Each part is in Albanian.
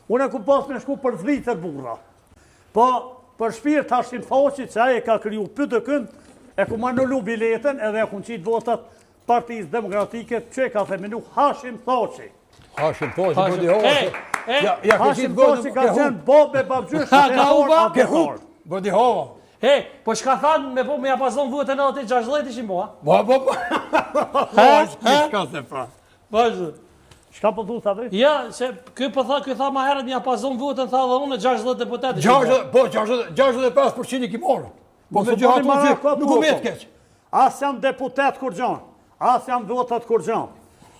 Unë e ku pas me shku për Zvicër burra. Po, për shpirt Hashim Thaçit që ai e ka kriju PDK-n, e kum anulu biletën edhe e kum qitë votat Partisë Demokratike që e ka themelu Hashim Thaçi. Hashim Thaçi, po di hova. Ja, ja Hashim Thaçi ka qenë babë e babgjysh Ha, ka hupa? Ke hup, po di hova. E, po çka thanë, me po me ja pas dhonë votën edhe ti 60 ishin po, ha? Po, po, po. Ha, ha? Çka se pa. Vazhdo. Çka po thu sa Ja, se ky po tha, ky tha ma herët me ja pas dhonë votën, tha dhe unë 60 deputetë. 60, po 60, 65% i ki marrë. Po me gjithë ato që nuk u met keq. As jam deputet kurgjo, as jam votat kurgjo.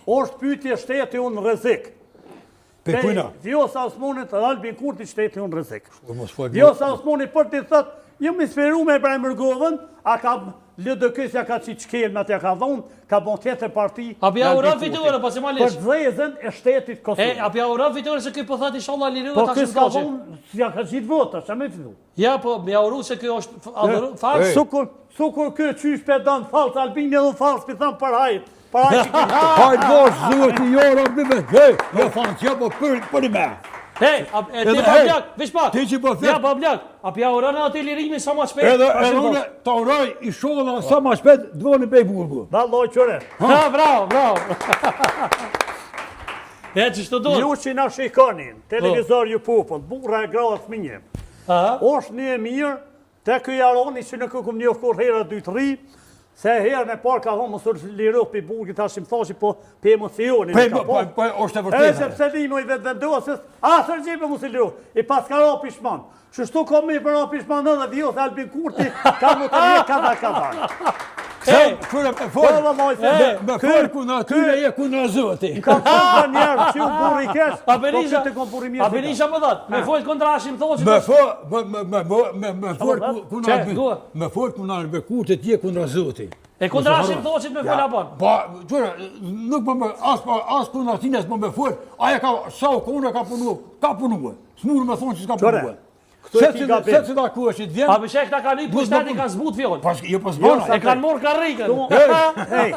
Osht pyetje shteti unë rrezik. Pe kujna? Vjosa Osmanit dhe Albin Kurti shteti unë rrezik. Vjosa Osmani për t'i thët, jam inspiru me Ibrahim Rugovën, a ka LDK-sja ka qitë shkelmat ja ka dhonë, ka bon tjetër parti. A pja uron fitore, po se ma lish. Për zezën e shtetit Kosovë. E, a pja uron fitore se ky po thotë inshallah liru po ky s'ka dhonë, s'ja ka qitë vota, ça me fitu? Ja, po, me ja uru se ky është adhuru, fals. Sukur, sukur ky qysh pe don fals Albini edhe fals pi thon për hajt. Për hajt që kemi. Hajt bosh zoti jo rabbi me gej. Jo fals, jo po për për me. Hey, a, e ti pa blak, veç pak. Ti që po flet. Ja pa blak. A pja uron atë lirimin sa më shpejt? Edhe edhe unë ta uroj inshallah sa më shpejt dvoni pej burgu. Valloj qyre. Ha, bravo, bravo. E që do? Ju që na shikoni, televizor ju popull, burra e gra fëmijë. Osht një e mirë, te ky Jaroni që nuk e kum njoh kurrë hera dytë rri, se herën e parë ka thonë mos u liru pi burgit Hashim Thaçi, po pe emocionin e ka po. Po, është e vërtetë. Edhe sepse limo i Vetëvendosjes, as Rexhepi mos i liru, i paska ra pishman. Qështu ka me i ra pishman edhe Vjosa Albin Kurti, ka më të një kada kada. Kse, kërë me folë, po, me folë kundra atyre je kundra Zotit. Më ka thonë dhe njerë që u burri keq, po këtë të kom burri mirë. A Berisha më thotë, me folë kundra Hashim Thaçit. Me folë, me, me, me, me, me folë kundra me folë kundra Albin Kurtit je kundra Zotit. E kundra Hashim Thaçit me folë apo? Po, qyre, nuk më me, as, po, as kundra tina s'më me folë, aja ka, sa u kone ka punu, ka punu, s'mund me thonë që s'ka punu. Këtu e ki gabim. Se cila kohë që të vjen... A bëshe këta kanë i pushteti kanë zbut fjollë. Po, jo po zbona. E kanë morë karrikën. Hej,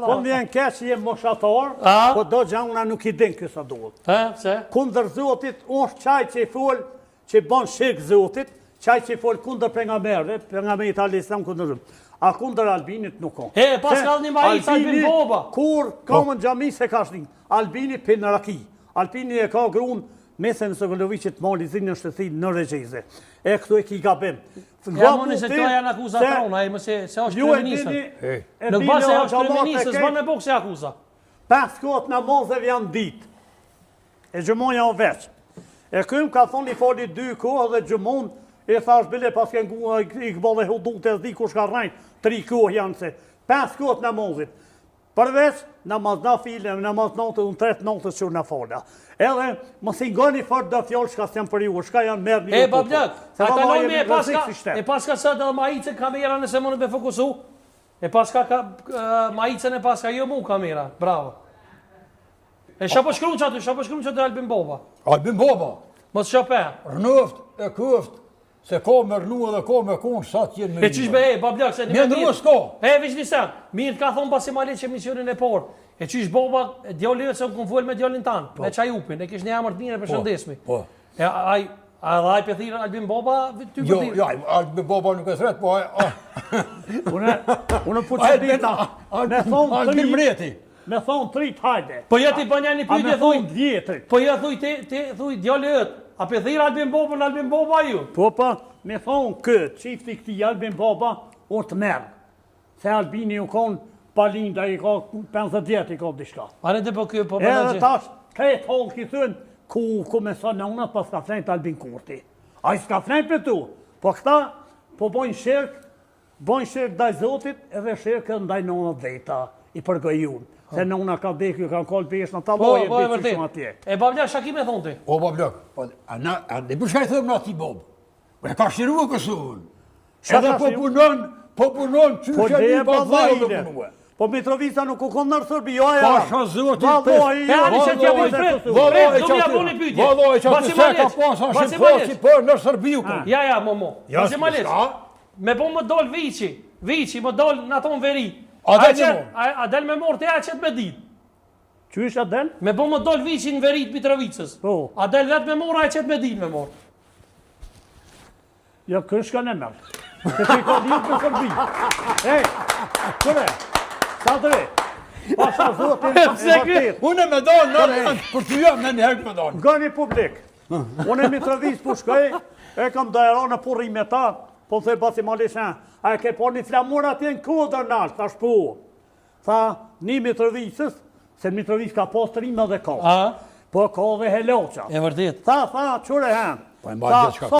po më vjen keq që jem moshatar, po do gjana nuk i din kësa duhet. Ha, pse? Kundër Zotit, është qaj që i fol, që i bon shirk Zotit, qaj që i fol kundër pejgamberëve, pejgamberit alejhi selam kundër Zotit. A kundër Albinit nuk ka. E, pas ka një maicë, Albin Boba. Kur ka më në xhami se ka shnin, Albini pin raki. Albini e ka grun Mesën e Sokoloviqit Mali Zi në shtetësi norvegjeze. E këtu e ki gabim. Ja më nëse këto janë akuza të rona, ai mëse se është kryeministër. Nuk ba se është kryeministër, s'ban me bo kësi akuza. Pesë kohët namazeve janë ditë. E xhumaja o veç. E ky m'ka thonë i fali dy kohë dhe xhumon, e thash bile pas ke ngu i këbale hudute, s'di kush ka rrejt, tri kohë janë se. Pesë kohët namazit. Përveç namaz nafile, namaz natës, unë tre të natës që unë fala. Edhe mos i ngoni fort do fjalë çka s'janë për ju, çka janë merrni ju. E bablak, a ta lënë me e paska, e paska sot edhe maicën kamera nëse mundet me fokusu. E paska ka, maicën e paska jo mu kamera. Bravo. E çka po shkruan qaty, çka po shkruan qaty Albin Baba? Albin Baba. Mos shope. Rrnoft e koft Se ka me rrnu edhe ka me konë, sa të jenë me E qysh be, e, bablak, se një me mirë. s'ka. E, veç një sen, mirë ka thonë pasi ma që emisionin e parë. E qysh baba, djali e se unë kom folë me djalin tanë, po. me Çajupin, e kish një emër të mirë e po, përshëndesmi. Po. E, aj, a edhe aj pe thirë Albin Baba, ty jo, Jo, Albin Baba nuk e thret, po aj... Unë, unë po që dita, me thonë Albin Mreti. Me thonë trit hajde. Po ja ti bën një pyetje thuj. A me thonë vjetrit. Po ja thuj ti, ti thuj djali yt. A pe thirr Albin Babën Albin Baba ju? Po po, me thonë kë, çifti këtij Albin Baba o të merr. Se Albini u kon pa lind, ai ka 50 vjet i ka diçka. A ne po ky po bën Edhe tash krejt hallki thën ku ku me sa nëna pas ka flejt Albin Kurti. Ai s'ka flejt për tu. Po këta po bojnë shirk Bojnë shirk ndaj Zotit edhe shirk edhe ndaj nonat veta, i përgojun. Se nona ka vdekë, ju kanë kalë peshë në ta po, loje, po, e vërtet. shumë atje. E bablak, çka ki me thonë ti? O bablak, po, a na, a ne për çka i thëmë na atij babë? Po e ka çliru Kosovën. Edhe po punon, po punon, qysh po, e një pa dhejë me punue. Po Mitrovica nuk u konë nër Serbi, jo aja. Pasha Zotin për... E ani që t'ja bëj prit, prit, do m'ja bëni pyetje. Vallai që aty se ka pas Hashim Thaçi për nër Serbi u konë. Ja, ja, mo, mo. Basi Maliq. Me bo më dol viçi, viçi, më dol në aton veri. A del me morë? A, a del me morë, te a qëtë me ditë? Qysh a del? Me bo më dol viçi në veri të Mitrovicës. Po. A del vetë me morr, a e qet me dil me morr. Jo, kë shka në merë. Se ti ka lidhë me Serbi. Ej, këre, sa dre. Pasha zotin e vërtet. Unë me donë, në për të jam në një herë me donë. Nga një publik. Unë e Mitrovicë po shkoj, e kam dajra në purri me ta, po thoj basi malisha, a e ke po një flamur atje në kodër nalë, thash po. Tha, një Mitrovicës, se Mitrovicë ka pas trima dhe ka. A? Po ka dhe heloqa. E vërtet. Tha, tha, qëre hen. Po e mbaj gjithçka.